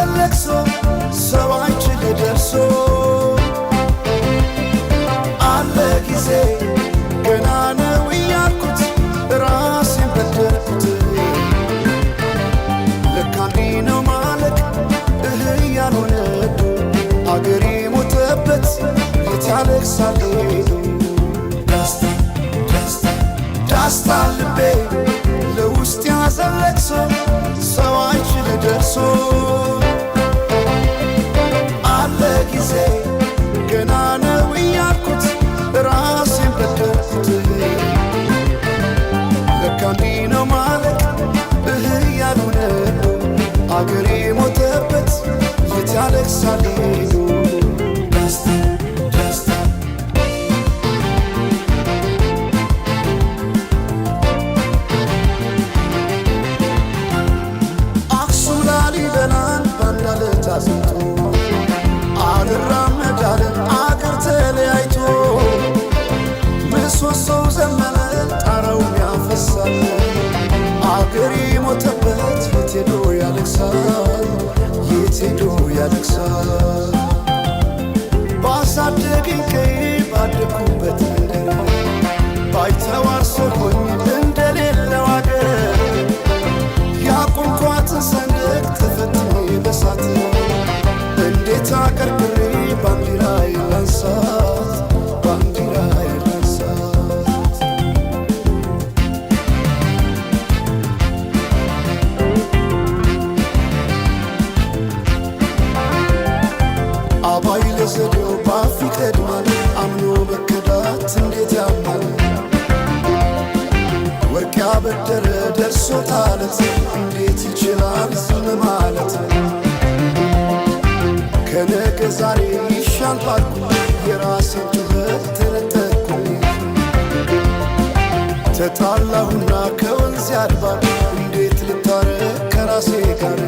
ያዘን ለቅሶ ሰው አይችል ደርሶ። አለ ጊዜ ገና ነው እያልኩት ራሴን በደልኩት። ለካ እንዲህ ነው ማለቅ እህ ያልሆነ አገሬ ሞተበት የት ያለቅሳል ሄዶ። ዳስታ ዳስታ ዳስታ ልቤ ለውስጥ ያዘን ለቅሶ ሰው አይችል ደርሶ። አለ ጊዜ ገና ነው እያልኩት ራሴን በደልኩት። ለካ እንዲህ ነው ማለቅ እህ ያልሆነ አገሬ ሞተበት የት ያለቅሳል ሄዶ። ዳስታ ዳስታ። አክሱም ላሊበላን ባንድ አለት አጽንቶ አልራመድ አለ አገር ተለያይቶ። ምሰሶው ዘመነ ጣራውም ያፈሳል። አገሬ ሞተበት የት ሄዶ ያለቅሳል፣ የት ሄዶ ያለቅሳል። ባሳደገኝ ቀዬ ባደግኩበት መንደር ባይተዋር ሰው ሆኜ እንደሌለው አገር ያቆምኳትን ሰንደቅ ተፈትኜ በሳት እንዴት አቀርቅሬ ባንዲራዬን ላንሳት፣ ባንዲራዬን ላንሳት። አባይ ለዘዴው ባፍ ይቀድማል፣ አምኖ መከዳት እንዴት ያማል። ወርቅ ያበደረ ደርሶታለት እንዴት ይችላል ዝም ማለት? ከነገ ዛሬ ይሻል ባልኩ የራሴን ጩኸት ተነጠቅኩኝ። ተጣላሁና ከወንዝ ያድባር እንዴት ልታረቅ ከራሴ ጋር?